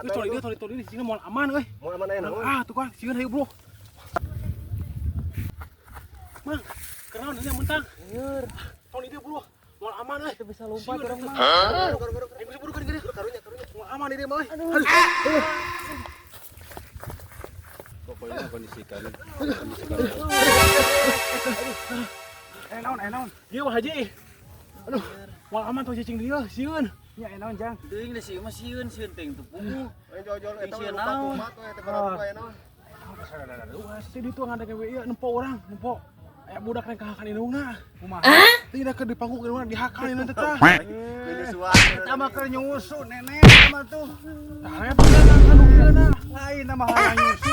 Tong di dieu, tong di dieu, sini moal aman euy. Moal aman aya naon? Ah, tuh kan, sieun hayu, Bro. Mang, kunaon ini mentang? Anjir. Tong di dieu, Bro. Moal aman euy. Teu bisa lompat Sieun, urang mah. Ayo geus buru kan gede. Karunya, karunya. Moal aman di dieu mah euy. Aduh. Aduh. Pokoknya kondisikan kondisikan. Eh naon, eh naon? Ieu Wah Haji. Aduh, moal aman tong cicing di dieu, sieun. Nya eh naon, Jang? Teuing da sih mah sieun sieun teuing teu puguh. Ayo jol-jol eta Sieun lupa naon? kumat we teh barang aya naon. Aduh, si ditu ngadeg we ieu nempo urang, nempo. Aya budak rek kahakan indungna. Kumaha? Tidak ke dipangku indungna dihakan indung teh tah. Nyusuan. Eta mah keur nyusu nenek eta mah tuh. Tah repot kan anu ieu na. Lain nama hayang nyusu.